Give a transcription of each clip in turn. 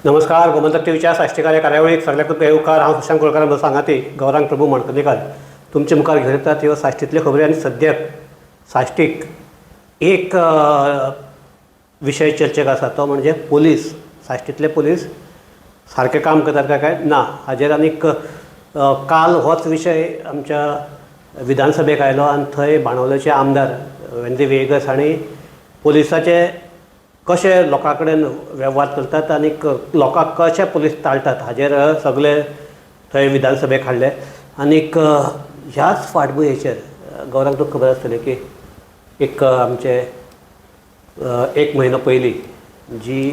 नमस्कार, गोमंतक टीव्हीच्या साश्टीकार या कार्यावळीक सगळ्याक तुमकां येवकार. हांव सुशांत कुळकर, म्हजो सांगाती गौरांग प्रभू मणकणेकार तुमचे मुखार घेवन येतात ह्यो साश्टींतल्यो खबरी. आनी सद्याक साश्टीक एक विशय चर्चेक आसा, तो म्हणजे पोलीस. साश्टींतले पोलीस सारकें काम करतात काय काय ना, हाजेर. आनीक काल होच विशय आमच्या विधानसभेक आयलो आनी थंय बाणावलेचे आमदार वेंझी व्हिएगस हांणी पोलिसाचे कशे लोकां कडेन वेव्हार चलतात आनी लोकांक कशे पोलीस टाळटात हाजेर सगळे थंय विधानसभेक हाडले. आनीक ह्याच फाटभुंयेचेर, गौरांग, तुका खबर आसतलें की एक आमचे एक म्हयनो पयलीं जी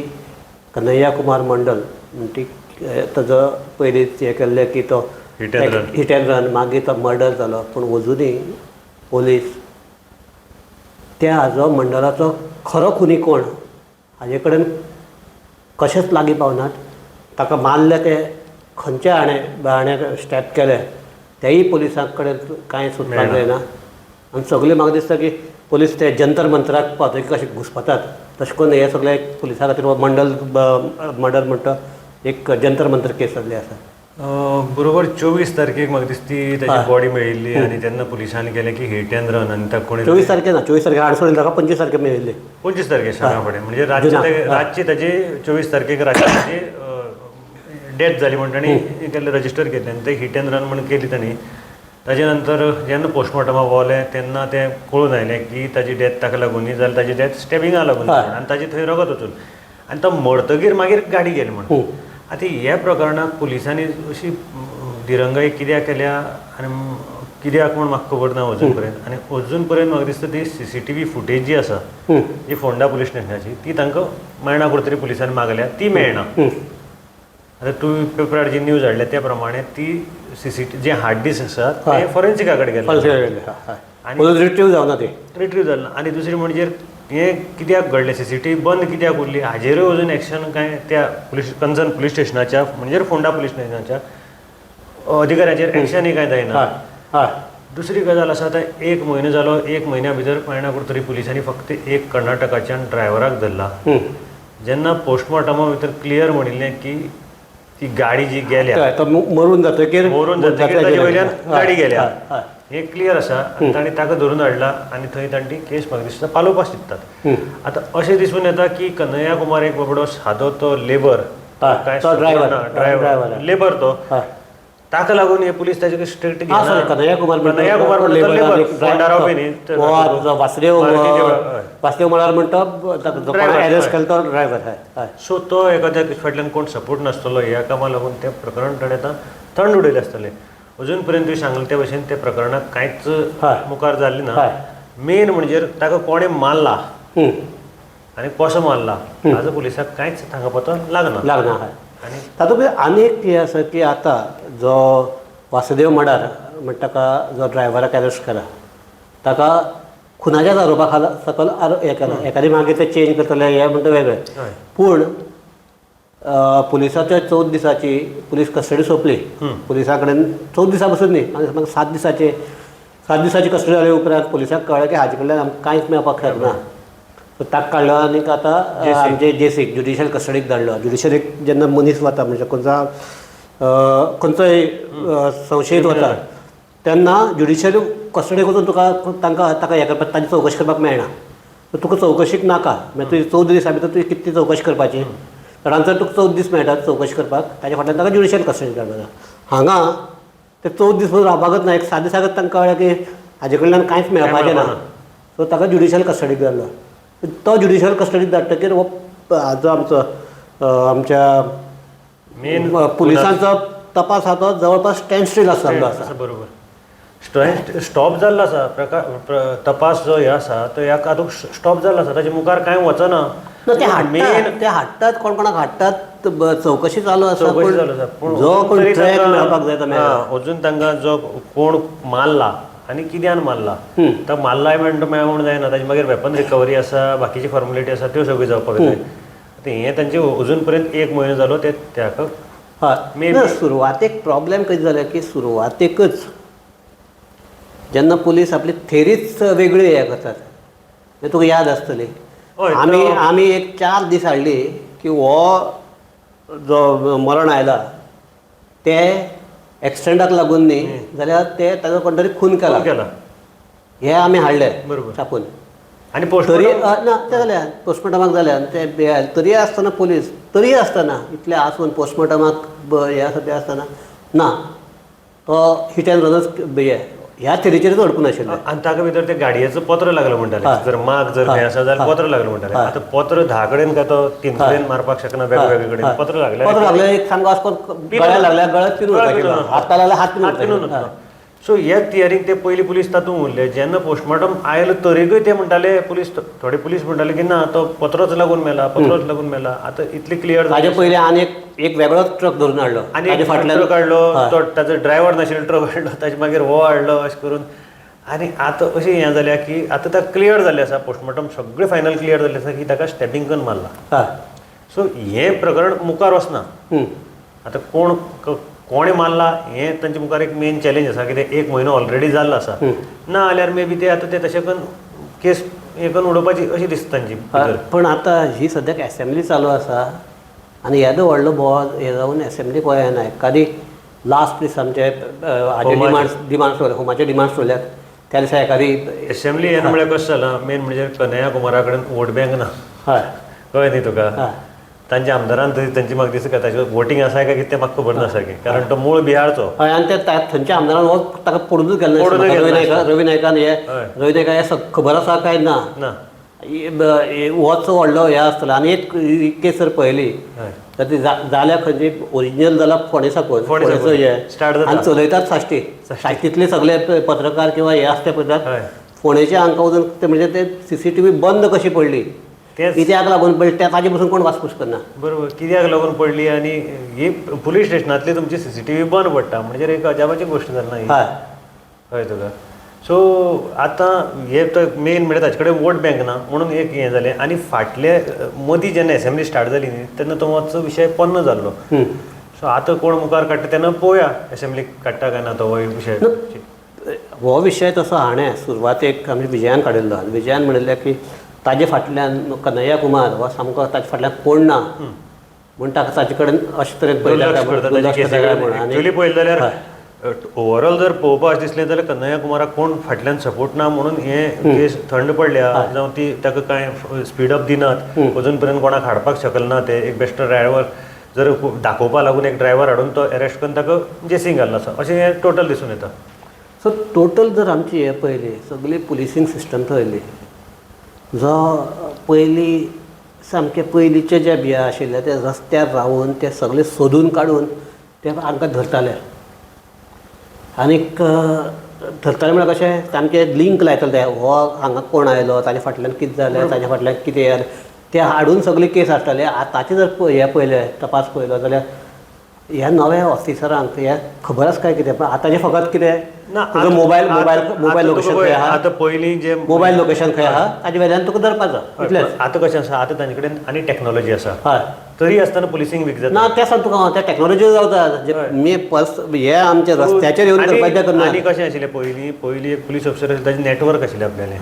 कन्हैया कुमार मंडल म्हणटी, ताजो पयलीं हें केल्लें की तो Hit and run. Hit and run, मागीर तो मर्डर जालो. पूण अजुनूय पोलीस त्या हाजो मंडळाचो खरो खुनी कोण हाजे कडेन कशेंच लागीं पावनात. ताका मारले ते खंयच्या हाणें हाणें स्टॅप केले तेय पोलिसां कडेन कांय सोदपाक मेळना. जायना. आनी सगळे म्हाका दिसता की पोलीस ते जंतर मंतराक पावतकीर कशे घुसपतात, तशें करून हे सगळे पुलिसां खातीर हो मंडल मर्डर म्हणटा एक जंतर मंतर केस जाल्ली आसा. बरोबर 24 तारखेक म्हाका दिसता ती ताची बॉडी मेळिल्ली आनी तेन्ना पुलिसांनी केलें की हिट अँड रन आनी ताका कोणी 24 तारखे ना, 24 तारखे आडसोळी ताका 25 तारखे मेळिल्ली. 25 तारखेक सांगा फुडें म्हणजे रातची जुना, रातची ताची, 24 तारखेक रातची ताची डेथ जाली म्हण तांणी केल्लें, रजिस्टर केल्लें आनी ते हिट अँड रन म्हण केली तांणी. ताजे नंतर जेन्ना पोस्टमॉर्टमा पावले तेन्ना तें कळून आयलें की ताजी डेथ ताका लागून न्ही जाल्यार ताजी डेथ स्टॅबिंगा लागून जाली आनी ताजें थंय रगत वचून आनी तो मरतगीर मागीर गाडी गेली म्हण. आतां ह्या प्रकरणाक पुलिसांनी अशी दिरंगाई कित्याक केल्या आनी कित्याक म्हूण म्हाका खबर ना अजून पर्यंत. आनी अजून पर्यंत म्हाका दिसता ती सीसीटीव्ही फुटेज जी आसा जी फोंडा पुलीस स्टेशनाची, ती तांकां मेळना. कुठे तरी पुलिसांनी मागल्या, ती मेळना. आतां तुवें पेपरार जी न्यूज हाडल्या त्या प्रमाणे ती सीसीटी जे हार्ड डिस्क आसा ते फॉरेन्सिका कडेन गेले. आनी रिट्रीव जावना ती. रिट्रीव जालें ना. आनी दुसरें म्हणजे हें कित्याक घडलें, सीसीटीव्ही बंद कित्याक उरली, हाजेरूय अजून एक्शन कांय त्या पुलीस कन्सर्न पुलीस स्टेशनाच्या, म्हणजे फोंडा पुलीस स्टेशनाच्या अधिकाऱ्याचेर एक्शनय कांय जायना. हय हय दुसरी गजाल आसा, आतां एक म्हयनो जालो. एक म्हयन्या भितर कांय ना तरी पुलिसांनी फक्त एक कर्नाटकाच्यान ड्रायव्हराक धरला. जेन्ना पोस्टमॉर्टमा भितर क्लियर म्हणिल्लें की ती गाडी जी गेल्या हय, तो मरून जातकीर मरून जातकीर ताजे वयल्यान गाडी गेल्या हय, हय. हें क्लियर आसा आनी तांणी ताका धरून हाडला आनी थंय तांणी ती केस म्हाका दिसता पालोवपाक चिंततात. आतां अशें दिसून येता की कन्हैया कुमार एक बाबडो सादो तो लेबर, काय तो driver. Driver, driver. Labour तो, ताका लागून हे पुलीस ताजे स्ट्रिक्ट हा, सॉरी, कन्हैया कुमार. कन्हैया कुमार म्हणटा तो लेबर, फोंडा रावपी न्ही ते. वासदेव. मार्केटी हय. वासदेव म्हळ्यार म्हणटा ताका Driver, arrest हय. केलो तो ड्रायव्हर, हय हय. सो तो एखाद्या फाटल्यान कोण सपोर्ट नासतलो, ह्या कामा लागून तें प्रकरण ताणें आतां थंड उडयलें आसतलें. अजून पर्यंत तुवें सांगलें त्या भशेन त्या प्रकरणाक कांयच मुखार जाल्लें ना. मेन म्हणजे ताका कोणें मारला आनी कसो मारला हाजो पुलिसाक कांयच थांगा पत्तो लागना. लागना, हय. आनी तातूंत भितर आनी एक हें आसा की आतां जो वासुदेव मडार म्हणटा ताका, जो ड्रायव्हराक अरेस्ट केला, ताका खुनाच्याच आरोपा खाला सकल हें केला. एकादी मागीर ते चेंज करतले हें म्हणटा वेगळें. पूण पुलिसाच्या 14 दिसाची पुलीस कस्टडी सोंपली पुलिसां कडेन. 14 दिसां पसून न्ही, म्हाका 7 दिसाचे, 7 दिसाची कस्टडी जाले उपरांत पुलिसांक कळ्ळें की हाजे कडल्यान आमकां कांयच मेळपाक शकना. सो ताका काडलो आनीक आतां आमचे जेसीक, ज्युडिशियल कस्टडीक धाडलो. ज्युडिशरीक जेन्ना मनीस वता, म्हणजे खंयचो खंयचोय संशयीत वता, तेन्ना ज्युडिशियल कस्टडीक वचून तुका तांकां ताका हें करपाक, ताची चवकशी करपाक मेळना. सो तुका चवकशीक नाका, मागीर तुजी 14 दिसां भितर तुवें कितली चवकशी करपाची? चडांत चड तुका 14 दीस मेळटात चवकशी करपाक. ताच्या फाटल्यान ताका ज्युडिशियल कस्टडी धाडलो. हांगा ते 14 दीस रावपाकच ना. एक 7 दिसाकच तांकां कळ्ळें की हाजे कडल्यान कांयच मेळपाचें ना. सो ताका ज्युडिशियल कस्टडीक धाडलो. तो ज्युडिशियल कस्टडीक धाडटकीर हो हाजो आमचो आमच्या मेन पुलिसांचो तपास आहा तो जवळपास स्टँड स्टील आसलो आसा. बरोबर, स्टॉप जाल्लो आसा. प्रकार तपास जो हे आसा तो ह्या आतां स्टॉप जाल्लो आसा, ताजे मुखार कांय वचना. ना, ते हाडटात मेन ते हाडटात, कोण कोणाक हाडटात, चवकशी चालू आसा. चवकशी चालू आसा, पूण जो अजून कोण तरी ट्रॅक तांकां- मेळपाक जाय तो मेळना. हा, अजून तांकां जो कोण मारला आनी कित्यान मारला, तो मारलाय म्हणटा म्हूण जायना. ताजे मागीर वेपन रिकवरी आसा, बाकीची फॉर्मेलिटी आसा, त्यो सगळ्यो जावपाक जाय. आतां हें तांचे अजून पर्यंत एक म्हयनो जालो ते ताका Maybe. ना, सुरवातेक प्रॉब्लेम कशें जालें की सुरवातेकच जेन्ना पुलीस आपली थेरीच वेगळी हें करतात, हें तुका याद आसतली. आमी आमी एक 4 दीस हाडली की हो जो मरण आयला ते एक्सिडंटाक लागून न्ही जाल्यार ते ताजो कोण तरी खून केला केला हे आमी हाडले बरोबर. छापून. आनी तरी पोस्टमॉर्टम ना ते जालें पोस्टमॉर्टमाक जालें आनी ते तरी आसतना पुलीस तरी आसतना इतलें आसून पोस्टमॉर्टमाक हें आसा तें आसतना ना तो हिट एंड रनच हे ह्या थेरीचेरच अडकून आशिल्ले. आनी ताका भितर ते गाडयेचो पत्र लागलो म्हणटाले, जर माग जर खंय आसा जाल्यार पत्र लागलो म्हणटाले. आतां पत्र 10 कडेन काय तो 3 कडेन मारपाक शकना, वेगवेगळे कडेन पत्र लागलें, पत्र लागलें एक सामको आसको गळ्या लागल्या गळ्यात पिनून वता, हाता लागल्या हात पिनून वता. सो हे थियरीक ते पयलीं पुलीस तातूंत उरले. जेन्ना पोस्टमॉर्टम आयलो तरीकय ते म्हणटाले पुलीस, थोडे पुलीस म्हणटाले की ना तो पत्रोच लागून मेला, पत्रोच लागून मेला. आतां इतले क्लियर. ताजे पयलीं आनी एक वेगळोच ट्रक धरून हाडलो, आनी एक ट्रक हाडलो, तो ताजो ड्रायव्हर नाशिल्लो ट्रक हाडलो, ताजे मागीर हो हाडलो, अशें करून. आनी आतां अशें हें जाल्या की आतां ताका क्लियर जाल्लें आसा, पोस्टमॉर्टम सगळें फायनल क्लियर जाल्लें आसा की ताका स्टॅबिंग करून मारला. सो हें प्रकरण मुखार वचना. आतां कोण कोणें मारला हें तांचे मुखार एक मेन चॅलेंज आसा, कित्याक 1 म्हयनो ऑलरेडी जाल्लो आसा. ना जाल्यार मे बी ते आतां ते तशें करून केस हें करून उडोवपाची अशी दिसता तांची. पण आतां ही सद्याक एसेंब्ली चालू आसा आनी येदो व्हडलो बोवाळ हे जावन एसेंब्लीक वचना. एकादी लास्ट दीस आमचे हाजे डिमांड्स दवरले, होमाचे डिमांड्स दवरल्यात त्या दिसा एकादी एसेंब्ली हें म्हळ्यार कशें जालां, मेन म्हणजे कन्हैया कुमारा कडेन वोट बँक ना. हय, कळ्ळें न्ही तुका? तांच्या आमदारान तरी तांची म्हाका दिसता ताचें वोटींग आसा काय कितें तें म्हाका खबर ना सारकें, कारण तो मूळ बिहारचो. हय, आनी ते थंयच्या आमदारान हो ताका पडूनच गेल्लो. रवी नायकान हे रवी नायका हे खबर आसा काय ना, होच व्हडलो हें आसतलो. आनी एक केस जर पळयली तर ती जाल्या खंयची ओरिजिनल जाला फोंडे साकून, फोंडेचो हे आनी चलयतात साश्टी, साश्टींतले सगळे पत्रकार किंवा हे आसते पळयतात फोंडेचे हांकां वचून ते म्हणजे ते सीसीटीव्ही बंद कशी पडली कित्याक लागून पडली ताजे पसून कोण वासपूस करना. बरोबर, कित्याक लागून पडली आनी ही पुलीस स्टेशनांतली तुमची सीसीटीव्ही बंद पडटा म्हणजे एक अजापाची गोश्ट जाली ना ही. हय तुका. सो आतां हे तर मेन म्हळ्यार ताचे कडेन वोट बँक ना म्हणून एक हें जालें. आनी फाटले मदीं जेन्ना एसेंब्ली स्टार्ट जाली न्ही तेन्ना तो मातसो विशय पोन्नो जाल्लो. सो आतां कोण मुखार काडटा तेन्ना पळोवया एसेंब्ली काडटा काय ना तो विशय. हो विशय तसो हाणें सुरवातेक आमी विजयान काडिल्लो आनी विजयान म्हणिल्लें की ताजे फाटल्यान कन्हैया कुमार हो सामको ताजे फाटल्यान कोण ना म्हूण ताका ताजे कडेन अशे तरेन पयलें पळयलें जाल्यार ओवरऑल जर पळोवपाक दिसलें जाल्यार कन्हैया कुमाराक कोण फाटल्यान सपोर्ट ना म्हणून हे केस थंड पडल्या, जावं ती ताका कांय स्पीड अप दिनात, अजून पर्यंत कोणाक हाडपाक शकले ना. ते एक बेश्टो ड्रायव्हर जर दाखोवपा लागून एक ड्रायव्हर हाडून तो अरेस्ट करून ताका जेसींग घाल्लो आसा, अशें हें टोटल दिसून येता. सो टोटल जर आमची हें पळयली सगळी पुलिसींग सिस्टम पळयली, जो पयलीं सामके पयलींचे जे बिया आशिल्ले ते रस्त्यार रावन ते सगळे सोदून काडून ते आमकां धरताले. आनीक धरताले म्हळ्यार कशें सामके लिंक लायताले ते, हो हांगा कोण आयलो, ताजे फाटल्यान कितें जालें, ताज्या फाटल्यान कितें जालें, ते हाडून सगळे केस हाडटाले. आतांचे जर हें पळयलें तपास पळयलो जाल्यार ह्या नव्या ऑफिसरांक हे खबर आसा काय कितें, पण आतांचे फकत कितें ना मोबायल मोबायल मोबायल लोकेशन खंय आहा, आतां पयलीं जे मोबायल लोकेशन खंय आहा ताजे वेल्यान तुका धरपाचो इतलेंच. आतां कशें आसा, आतां तांचे कडेन आनी टॅक्नोलॉजी आसा. हय, तरी आसतना पुलिसींग वीक जाता ना तें सांग तुका, त्या टॅक्नोलॉजी जाता जे मी पर्स हे आमचे रस्त्याचेर येवन करपाचें करना. आनी कशें आशिल्लें पयलीं, पयलीं एक पुलीस ऑफिसर आशिल्लो ताजें नेटवर्क आशिल्लें आपल्यालें,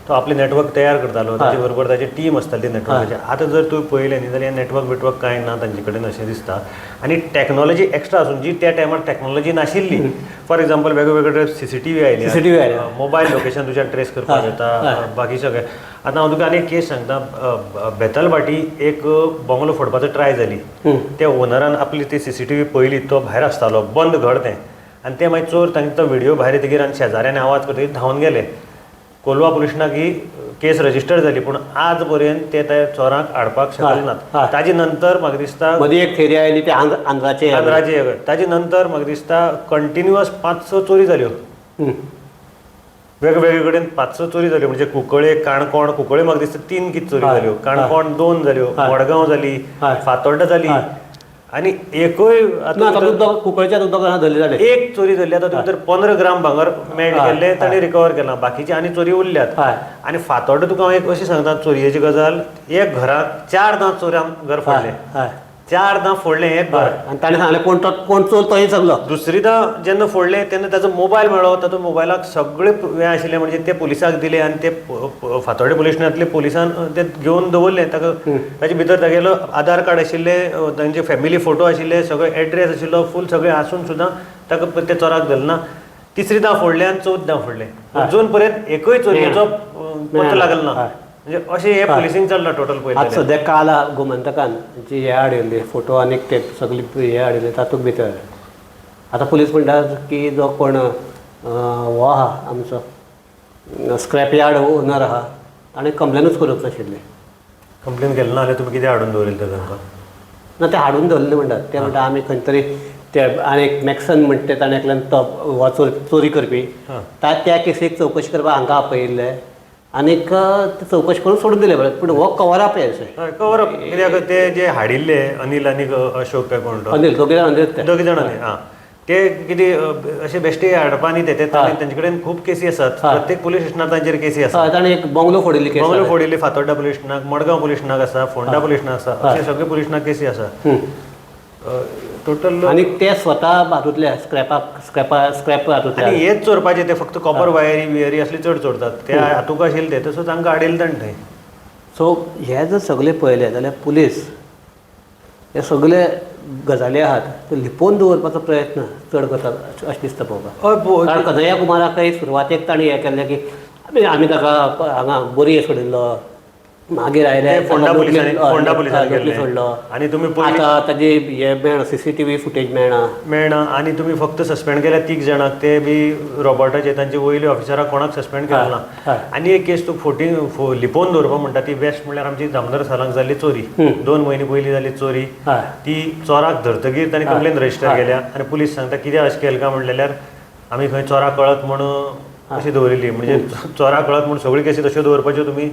तो आपलें नेटवर्क तयार करतालो, ताजे बरोबर ताजी टीम आसताली नेटवर्काची. आतां जर तुवें पळयलें न्ही जाल्यार नेटवर्क बिटवर्क कांय ना तांचे कडेन अशें दिसता. आनी टॅक्नोलॉजी एक्स्ट्रा आसून जी त्या टायमार टॅक्नोलॉजी नाशिल्ली, फॉर एग्जाम्पल वेगवेगळे सीसीटीव्ही आयले, मोबायल लोकेशन तुज्यान ट्रेस करपाक येता, बाकी सगळें. आतां हांव तुका आनी एक केस सांगता, बेतलबाटी एक बंगलो फोडपाचो ट्राय जाली, त्या ओनरान आपली ती सीसीटीव्ही पळयली, तो भायर आसतालो, बंद घर तें, आनी ते मागीर चोर तांकां तो व्हिडियो भायर येतकीर आनी शेजाऱ्यांनी आवाज करतकीर धांवन गेले. कोलवा पुलिशनाक ही केस रजिस्टर जाली, पूण आज पर्यंत ते त्या चोरांक हाडपाक शकले नात. ताजे नंतर म्हाका दिसता मदीं एक थेरी आयली ते आंध्राचे, आंध्राचे. ताजे नंतर म्हाका दिसता कंटिन्युअस 5-6 चोरी जाल्यो वेगवेगळे कडेन, 5-6 चोरी जाल्यो. म्हणजे कुंकळे, काणकोण, कुंकळे म्हाका दिसता 3 कितें चोरी जाल्यो, काणकोण 2 जाल्यो, मडगांव जाली, फातोड्डा जाली, आनी एकूय कुंकळच्या धरली एक चोरी धरली. आतां तुमी तर 15 ग्राम भांगर मेल्ट केल्लें ताणें रिकवर केलां, बाकीची आनी चोरी उरल्यात. आनी फातोड्डा तुका हांव एक अशी सांगता चोरयेची गजाल, एक घराक 4 दां चोरान घर फोडलें. चारदां फोडलें एक घर. आनी ताणें सांगलें कोण तो, कोण चोर तोय सगलो. दुसरीदां जेन्ना फोडलें तेन्ना ताजो मोबायल मेळ्ळो, तातूंत मोबायलाक सगळे हें आशिल्लें, म्हणजे ते पुलिसाक दिले आनी ते फातोर्डे पुलीस स्टेशनांतले पुलिसान ते घेवन दवरले ताका. ताजे भितर तागेलो आधार कार्ड आशिल्लें, तांचे फॅमिली फोटो आशिल्ले, सगळे एड्रेस आशिल्लो, फूल सगळें आसून सुद्दां ताका ते चोराक धरलें ना. तिसरीदां फोडलें आनी चवथदां फोडलें, अजून पर्यंत एकूय चोरयेचो पत्तो लागलो ना. म्हणजे अशें हें पुलिसींग चल्लां टोटल आतां पळयता. सद्या काल गोमंतकान जी हे हाडिल्ली फोटो आनी ते सगळी हे हाडिल्ले, तातूंत भितर आतां पुलीस म्हणटात की जो कोण हो आहा आमचो स्क्रॅप यार्ड ओनर आहा, ताणें कंप्लेनूच करूंक नाशिल्ली. कंप्लेन केलें ना जाल्यार तुमी कितें हाडून दवरिल्लें तर तांकां? ना, ते हाडून दवरले म्हणटात. ते म्हणटा आमी खंय तरी ते आनी एक मॅक्सन म्हणटा ते ताणें एकल्यान तो हो चोरी करपी त्या केसीक चवकशी करपाक हांकां आपयिल्ले आनीक ते चवकशी करून सोडून दिले बरें, पूण हो कवर अप हें. हय, कवर अप कित्याक ते जे हाडिल्ले अनिल आनी अशोक काय कोण तो, अनिल, दोगी जाण अनिल ते. दोगी जाण आं, ते कितें अशे बेश्टे हाडपा न्ही ते, तांचे कडेन खूब केसी आसात, प्रत्येक पुलीस स्टेशनार तांचेर केसी आसात. ताणें एक बंगलो फोडिल्ली केस. बंगलो फोडिल्ली फातोर्डा पुलीस स्टेशनाक, मडगांव पुलीस स्टेशनाक आसा, फोंडा पुलीस स्टेशनाक आसा, अशे सगळे पुलीस स्टेशनाक केसी आसा टोटल. आनी ते स्वता हातूंतले स्क्रॅपाक स्क्रॅप हातूंतले. आनी हेच चोरपाचे ते फक्त कॉपर वायरी बियरी असली चड चोरतात, ते हातूंक आशिल्ले ते तसो तांकां हाडिल्ले ताणें थंय. सो हे जर सगळे पळयले जाल्यार पुलीस हे सगळे गजाली आहात ते लिपोवन दवरपाचो प्रयत्न चड करतात अशें दिसता पळोवपाक. हय. कारण कन्हैया कुमाराकय सुरवातेक ताणें हें केल्लें की आमी ताका हांगा बोरये सोडिल्लो, मागीर आयले फोंडा पुलिसांनी, फोंडा पुलिसांनी सोडलो. आनी तुमी आतां ताजी हे मेळना, सीसीटीव्ही फुटेज मेळना. मेळना. आनी तुमी फक्त सस्पेंड केल्या 3 जाणांक, ते बी रॉबर्टाचे, तांचे वयले ऑफिसराक कोणाक सस्पेंड केलें ना. आनी एक केस तूं फोटी लिपोवन दवरपा म्हणटा ती बेस्ट म्हणल्यार आमची दामोदर सालांक जाल्ली चोरी, 2 म्हयने पयलीं जाल्ली चोरी, ती चोराक धरतगीर तांणी कंप्लेन रजिस्टर केल्या आनी पुलीस सांगता कित्याक अशें केलें काय म्हणल्यार आमी खंय चोराक कळत म्हूण अशी दवरिल्ली. म्हणजे चोराक कळत म्हूण सगळ्यो केसी तश्यो दवरपाच्यो? तुमी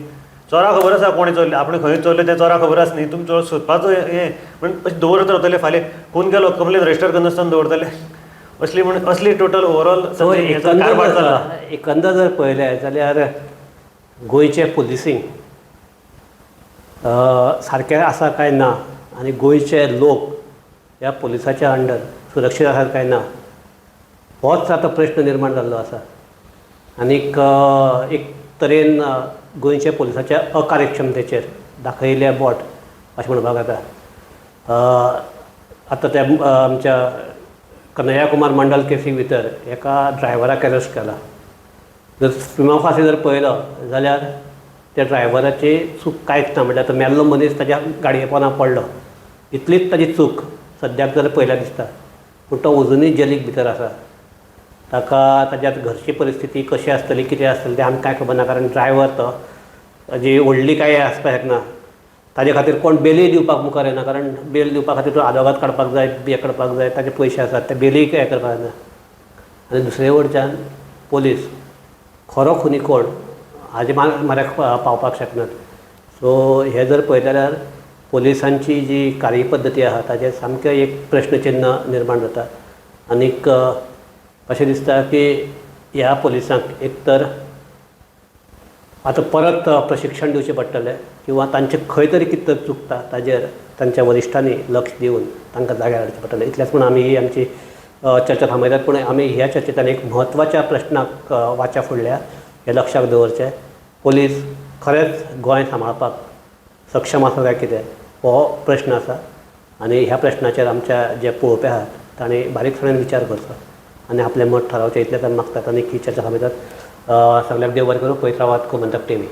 चोरा खबर आसा कोणें चोरलें, आपणें खंय चोरलें तें चोरा खबर आसा न्ही, तुमी चोर सोदपाचो हें म्हण अशें दवरत रावतले, फाल्यां खून केलो कंप्लेन रजिस्टर करनासतना दवरतले असली म्हण असली टोटल ओवरऑल कारभार चल्ला. एकंदर जर पळयलें जाल्यार गोंयचें पुलिसींग सारकें आसा काय ना आनी गोंयचे लोक ह्या पुलिसाच्या अंडर सुरक्षीत आसात काय ना होच आतां प्रश्न निर्माण जाल्लो आसा. आनीक एक तरेन गोंयच्या पुलिसाच्या अकार्यक्षमतेचेर दाखयिल्लें बोट अशें म्हणपाक जाता. आतां त्या आमच्या कन्हैया कुमार मंडल केसी भितर एका ड्रायव्हराक अरेस्ट केला. जर प्रिमा फासी जर पळयलो जाल्यार त्या ड्रायव्हराची चूक कांयच ना, म्हणल्यार आतां मेल्लो मनीस ताज्या गाडये पोंदा पडलो इतलीच ताजी चूक सद्याक जर पळयल्यार दिसता, पूण तो अजुनूय जेलीक भितर आसा. ताका ताज्या घरची परिस्थिती कशी आसतली कितें आसतली तें आमकां कांय खबर ना, कारण ड्रायव्हर तो ताजी व्हडली कांय आसपाक शकना. ताजे खातीर कोण बेलूय दिवपाक मुखार येना, कारण बेल दिवपा खातीर तो आदोगाद काडपाक जाय, हें करपाक जाय, ताजे पयशे आसात ते बेलूय हें करपाक जायना. आनी दुसरे वटच्यान पोलीस खरो खुनी कोण हाजे म्हऱ्याक पावपाक शकनात. सो हें जर पळयत जाल्यार पोलिसांची जी कार्यपद्दती आहा ताजेर सामकें एक प्रश्नचिन्न निर्माण जाता. आनीक अशें दिसता की ह्या पोलिसांक एक तर आतां परत प्रशिक्षण दिवचें पडटलें किंवा तांचें खंय तरी कितें तरी चुकता ताजेर तांच्या वरिश्ठांनी लक्ष दिवन तांकां जाग्यार हाडचें पडटलें. इतलेंच म्हूण आमी ही आमची चर्चा थांबयतात, पूण आमी ह्या चर्चेंतल्यान एक म्हत्वाच्या प्रश्नाक वाचा फोडल्या हें लक्षाक दवरचें. पोलीस खरेंच गोंय सांबाळपाक सक्षम आसा काय कितें हो प्रश्न आसा आनी ह्या प्रश्नाचेर आमच्या जे पळोवपी आहात तांणी बारीकसाणेन विचार करचो आनी आपलें मत थारावचें इतलेंच आमी मागतात आनी ही चर्चा थांबयतात. सगळ्यांक देव बरें करूं. पळयत रावात गोमंतक टीव्ही.